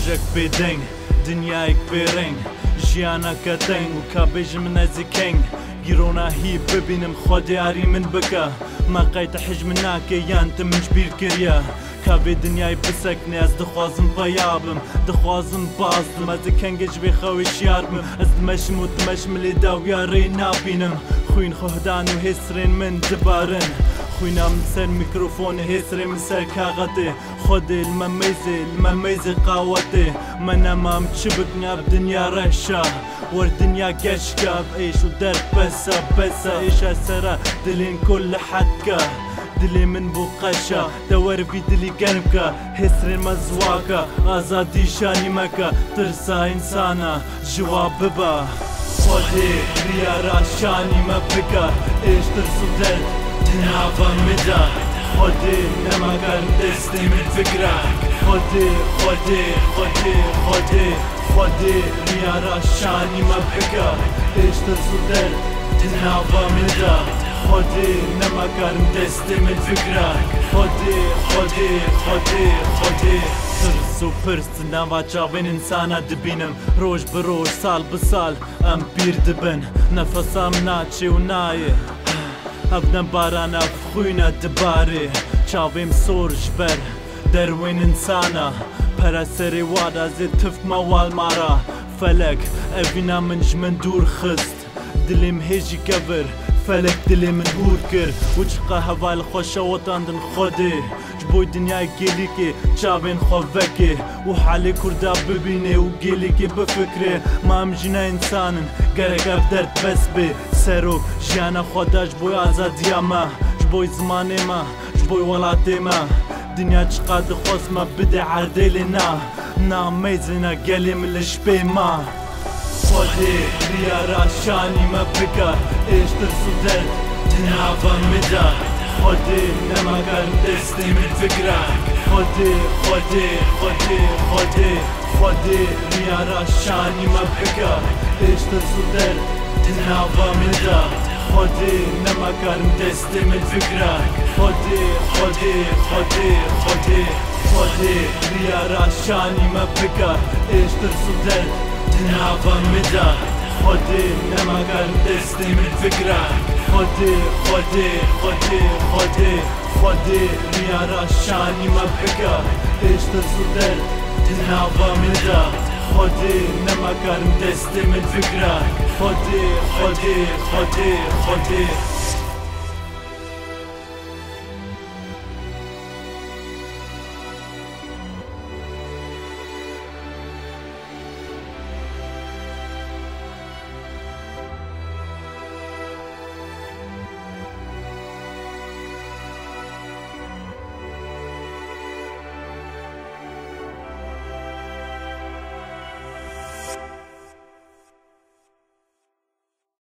Rojek bêdeng, dinyayek bêreng, jiyaneke teng û ka bêjim min ez ê keng gîronahî bibînim Xwedê arî min bike me qey te hij min nake yan te min ji bîr kiriye ka vê dinyayê bisekine ez dixwazim peya bim dixwazim baz dim ez ê kengê ji vê xewê şiyar bim ez dimeşim û dimeşim lê dawiya rê nabînim xwîn xwehdan û hêsirên min dibarin xwîna min ser mîkrofonê hêsirên min ser kaxetê Xwedê li me meyzê li me meyzê qawetê me nema em çi bikin ev dinya reş e wer dinya geşk e ev êş û derd bes e bes e êşa sere dilên ku li hetka dilê min bû qeşa te were vî dilî germ ke hêsirên me ziwa ke azadî şanî me ke tirsa însana ji wa bibe. Xwedê riya ra şanî me bike êş tirs û derd di nava min de Xwedê nema karim destê min bigire Xwedê Xwedê Xwedê Xwedê Xwedê riya ra şanî me bike êş tirs û derd di nava min de Xwedê nema karim destê min bigire Xwedê Xwedê Xwedê Xwedê Tirs û pirs di nava çavên însana dibînim Roj bi roj sal bi sal em pîr dibin Nefesa min naçê û nayê Ev ne baran ev xwîn e dibarê Çavêm sor ji ber derwên însan e Pere serê wa de ez ê tifk me walmara Felek evîna min ji min dûr xist Dilê min hê jî kevir Felek dilê min hûr kir û çiqa heval xwe şewitandin Xwedê Ji bo dinyayê gêlîkê çavên xwe vekê û halê Kurda bibînê û gêlîkê bifikrê ma em jî ne însan in gerek ev derd bes bê Serok jiyana xwe da ji bo azadiya me ji bo zimanê me ji bo welatê me Dinya çiqa dixwest me bide erdê lê na na meyzêna gelê min li şipê ma. Xwedê riya ra şanî me bike êş tirs û derd di nava min de Xwedê nema karim destê min bigire Xwedê Xwedê Xwedê Xwedê Xwedê riya ra şanî me bike êş tirs û derd di nava min de Xwedê nema karim destê min bigire Xwedê Xwedê Xwedê Xwedê Xwedê riya ra şanî me bike êş tirs û derd di nava min de Xwedê nema karim destê min bigire Xwedê Xwedê Xwedê Xwedê Xwedê riya ra şanî me bike êş tirs û derd di nava min de Xwedê nema karim destê min bigire Xwedê Xwedê Xwedê Xwedê.